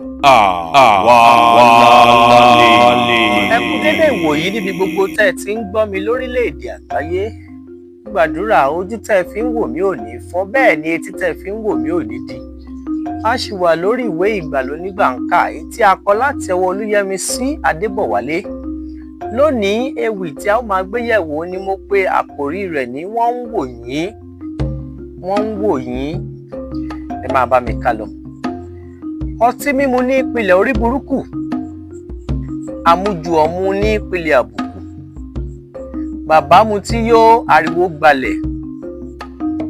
Àwa Ẹ kú dédé ìwòyí níbi gbogbo tẹ́ ẹ ti ń gbọ́ mi lórílẹ̀-èdè àgbáyé. Gbàdúrà, ojú tẹ́ ẹ fi ń wò mí ò ní fọ́, bẹ́ẹ̀ ni etí tẹ́ ẹ fi ń wò mí ò ní di. A ṣì wà lórí ìwé Ìgbàlónígbàńkà, èyí tí a kọ láti ọwọ́ Olúyẹmisí Adébọ̀wálé. Lónìí, ewì tí a ó máa gbé yẹ̀wò ni mo pe àkòrí rẹ̀ ní "Wọ́n ń wò yín, wọ́n ń wò yín". Ẹ máa bá mi ká lọ. Ọtí mímu ní ìpìlẹ̀ orí burúkú, àmujù ọ̀mù ní ìpìlẹ̀ àbùkù. Bàbá mutí yó, ariwo gbalẹ̀.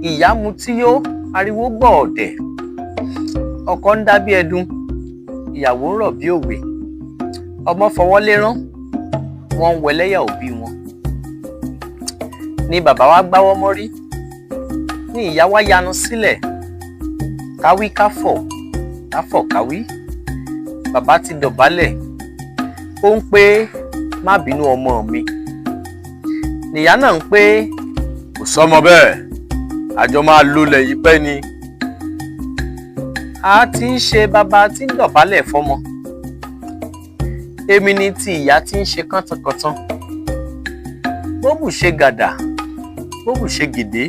Ìyá mutí yó, ariwo gbọ̀ ọ̀dẹ̀. Ọkọ ń dá bí ẹdun, ìyàwó ń rọ̀ bí òwe. Ọmọ fọwọ́ lérán, wọ́n ń wẹlẹ́yà òbí wọn. Ni bàbá wa gbáwọ́ mọ́rí, ní ìyá wa yanu sílẹ̀, káwí káfọ̀, káfọ̀ káwí. Bàbá ti dọ̀bálẹ̀, ó ń pé, "Má bínú ọmọ mi." Nìyá náà ń pé, Kò sọ́mọ bẹ́ẹ̀, àjọ máa lulẹ̀ yìí pẹ́ ni. A ti ń ṣe bàbá tí ń dọ̀bálẹ̀ fọ́mọ. Èmi ni ti ìyá tí ń ṣe kántankàntan. Bó bù ṣe gàdà, bó bù ṣe gèdè,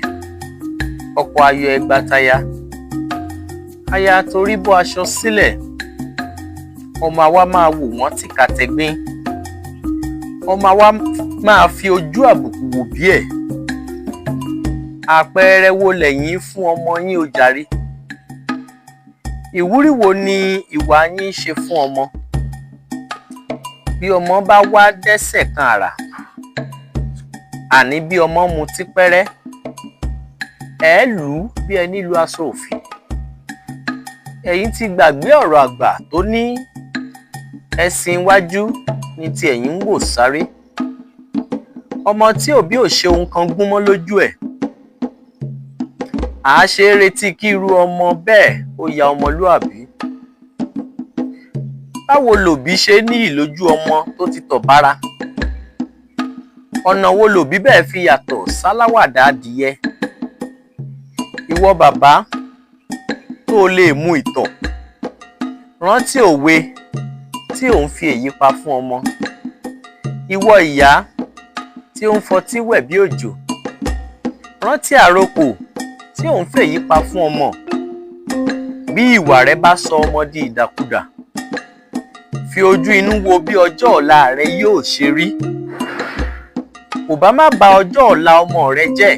ọkọ ayọ̀ ẹgba taya. Aya torí bọ́ aṣọ sílẹ̀, ọmọ àwa máa wò wọ́n tìkatẹ̀gbin. Ọmọ àwa máa fi ojú àbùkù wò bí ẹ̀. Àpẹẹrẹ wo lẹ̀yin fún ọmọ yín o jàre? Ìwúrí wo ni ìwà yín ń ṣe fún ọmọ? Bí ọmọ bá wá dẹ́sẹ̀ kan àrà, àní bí ọmọ mutí pẹ́rẹ́, ẹ̀ ẹ́ lù ú bí ẹní lu aṣọ òfì. Ẹ̀yin ti gbàgbé ọ̀rọ̀ àgbà tó ní ẹṣin iwájú ni ti ẹ̀yìn ń wò sáré. Ọmọ tí òbí ò ṣe ohun kan gún mọ́ lójú ẹ̀, à á ṣe é retí kí irú ọmọ bẹ́ẹ̀ ó ya ọmọlúàbí? Báwo lòbí ṣe níyì lójú ọmọ tó ti tọ̀ bára? Ọ̀nà wo lòbí bẹ́ẹ̀ fi yàtọ̀ sáláwàdà adìyẹ? Ìwọ bàbá tó o lè mu ìtọ̀, rántí òwe tí ò ń fi èyí pa fún ọmọ. Ìwọ ìyá tí ó ń fọtí wẹ̀ bí òjò, rántí àrokò tí ò ń fèyí pa fún ọmọ. Bí ìwà rẹ bá sọ ọmọ di ìdàkudà, fi ojú inú wo bí ọjọ́ ọ̀la rẹ yóò ṣe rí. Kò bá má ba ọjọ́ ọ̀la ọmọ rẹ jẹ́,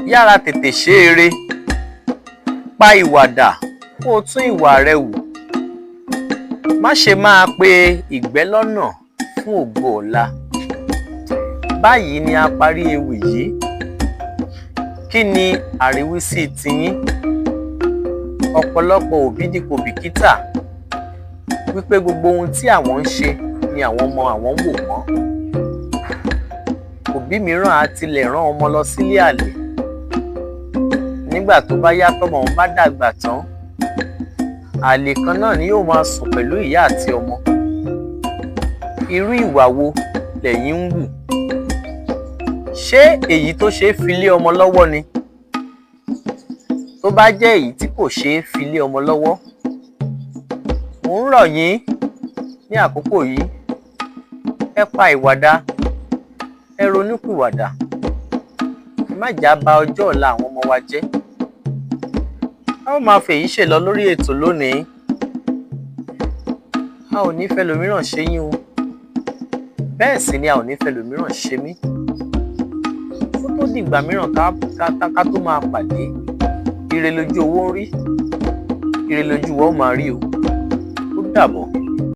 yára tètè ṣe eré, pa ìwà dà kó o tún ìwà rẹ wù. Má ṣe máa pe ìgbẹ́ lọ́nà fún ògo ọ̀la. Báyìí ni a parí ewì yìí. Kí ni àríwísí tiyín? Ọ̀pọ̀lọpọ̀ òbí ni kò bìkítà wípé gbogbo ohun tí àwọn ń ṣe ni àwọn ọmọ àwọn ń wò wọ́n. Òbí mìíràn á tilẹ̀ rán ọmọ lọ sílé àlè. Nígbà tó bá yá, tọ́mọ òun bá dàgbà tán, àlè kan náà ni yóò máa sùn pẹ̀lú ìyá àti ọmọ. Irú ìwà wo lẹ̀yin ń wù? Ṣé èyí tó ṣe é fi lé ọmọ lọ́wọ́ ni? Tó bá jẹ́ èyí tí kò ṣe é fi lé ọmọ lọ́wọ́, mò ń rọ̀ yín ní àkókò yìí, ẹ pa ìwà dà, ẹ ronúpìwàdà. Ẹ má jẹ́ á ba ọjọ́ ọ̀la àwọn ọmọ wa jẹ́. A ó máa fèyí ṣèlọ lórí ètò lónìí. A ò ní fẹlòmíràn ṣe yín o. Bẹ́ẹ̀ sì ni a ò ní fẹlòmíràn ṣe mí. Kó tó dìgbà mìíràn ká tó máa pàdé, ire lójú owó ń rí, ire lójú wa ó máa rí o. Ó dàbọ̀.